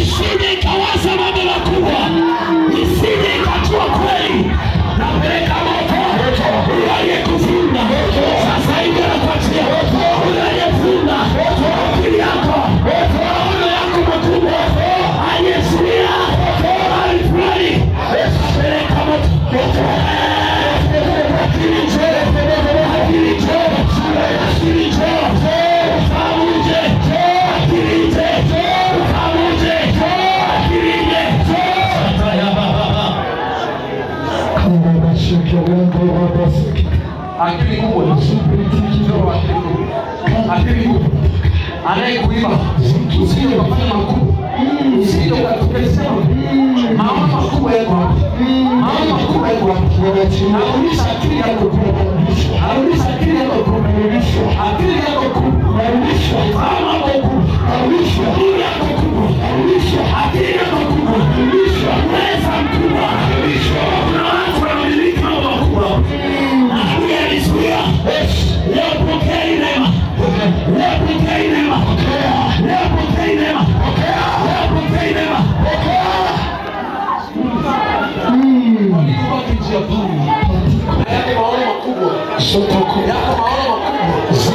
Isije ikawaza mambo makubwa, isije ikajua kweli. Napeleka moto huyo aliyekufunga sasa hivi anakuachia. Huyo aliyefunga akili yako, maono yako makubwa, aliyezuia mahali fulani, napeleka moto. Akili njoo, akili njoo, akili njoo, ufahamu nje, akili nje, ufahamu nje, akili nje. Akili kubwa, njoo akili kubwa, akili kubwa. Anayekuiba usije ukafanya makubwa, usije ukatupesema maono makubwa yako wapi? Maono makubwa yako wapi? Narudisha akili yako kubwa, narudisha akili yako kubwa, akili yako kubwa, Fahamu yako kubwa, nuru yako kubwa, akili yako kubwa, uweza mkubwa. Kuna watu wanamiliki mambo makubwa na adui alizuia. Leo pokea hii neema, leo pokea hii neema, leo pokea hii neema, leo pokea hii neema. Walikuwa njia panda. Yako maono makubwa, yako maono makubwa.